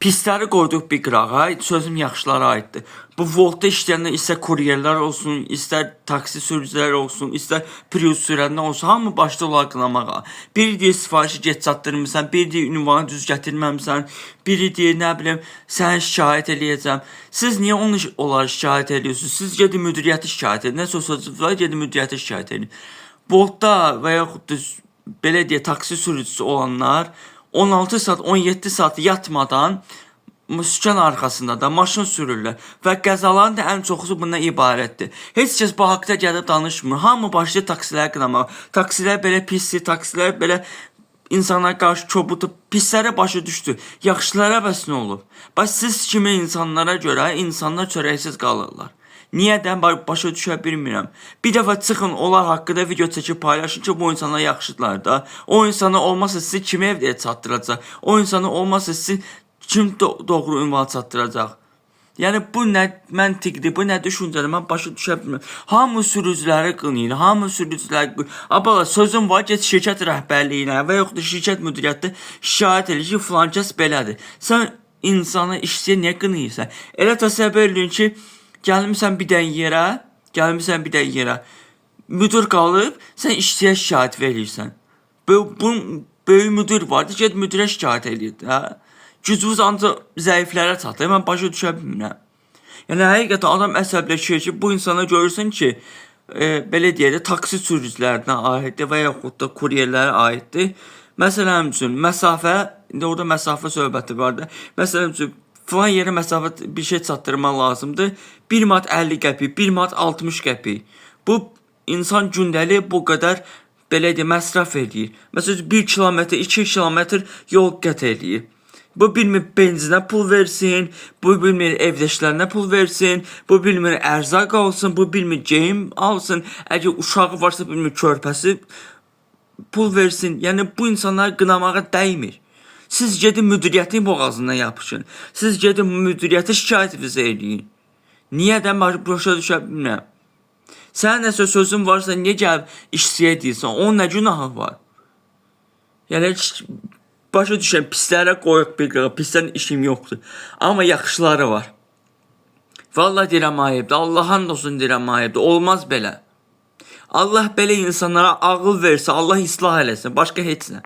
Pisləri qoyduq bir qırağa, sözüm yaxşılara aiddir. Bu Woltda işləyənlər istər kuryerlər olsun, istər taksi sürücüləri olsun, istər Prius sürənlər olsun, hamı başlayırlar qınamağa. Biri deyir sifarişi gec çatdırmısan, biri deyir ünvanı düz gətirməmisən, biri deyir nə bilim səni şikayət eləyəcəm. Siz niyə onu onları şikayət edirsiniz? Siz gedin müdiriyyəti şikayət edin. Nə söz var, gedin müdiriyyətə şikayət edin. Boltda və yaxud da belə deyə taksi sürücüsü olanlar 16 saat, 17 saat yatmadan sükan arxasında da maşın sürürlər və qəzaların da ən çoxusu bundan ibarətdir. Heç kəs bu haqda gəlib danışmır. Hamı başlayır taksiləri qınamağa. Taksilər belə pisdir, taksilər belə insanlara qarşı kobuddur. Pislərə başa düşdü. Yaxşılara bəs nə olub? Bax siz kimi insanlara görə insanlar çörəksiz qalırlar. Niyədən başa düşə bilmirəm. Bir dəfə çıxın onlar haqqında video çəkib paylaşın ki, bu insanlar yaxşıdırlar da. O insanlar olmasa sizi kim evdə çatdıracaq? O insanlar olmasa sizi kim doğru ünvana çatdıracaq? Yəni bu nə məntiqdir, bu nə düşüncədir, mən başa düşə bilmirəm. Hamı sürücüləri qınayır, hamı sürücüləri qınayır. A bala, sözüm var, get şirkət rəhbərliyinə və yaxud da şirkət müdiriyyətinə şikayət elə ki, filan kəs belədir. Sən insanı işçiyə niyə qınayırsan? Elə təsəvvür eləyin ki, gəlmisən bir dənə yerə, gəlmisən bir dənə yerə. Müdir qalıb, sən işçiyə şikayət verirsən. Bu böyük müdir vardı, get müdirə şikayət eləyir, hə? Gücünüz ancaq zəiflərə çatır. Mən başa düşə bilmirəm. Yəni həqiqətən adam əsəbləşir ki, bu insana görürsən ki, belə deyək də taksi sürücülərinə aiddir və yaxud da kuryerlərə aiddir. Məsələn üçün məsafə, indi orada məsafə söhbəti var da. Məsələn üçün filan yerə məsafə bir şey çatdırmaq lazımdır. 1 manat 50 qəpik, 1 manat 60 qəpik. Bu insan gündəlik bu qədər belə deyək məsrəf eləyir. Məsələn 1 kilometr, 2 kilometr yol qət eləyir. Bu bilmir benzinə pul versin, bu bilmir evdəkilərinə pul versin, bu bilmir ərzaq alsın, bu bilmir geyim alsın. Əgər uşağı varsa bilmir körpəsi pul versin. Yəni bu insanları qınamağa dəymir. Siz gedin müdiriyyətin boğazından yapışın. Siz gedin müdiriyyətə şikayətinizi eləyin. Niyə də başa düşə bilmirəm. Sənin nəsə sözün varsa niyə gəlib işçiyə deyirsən? Onun nə günahı var? Yəni heç başa düşən pislərə qoyuq bir qırağa, pislərin işim yoxdur. Amma yaxşıları var. Vallahi deyirəm ayıbdır. Allaha and olsun deyirəm ayıbdır. Olmaz belə. Allah belə insanlara ağıl versin, Allah islah eləsin. Başqa heç nə.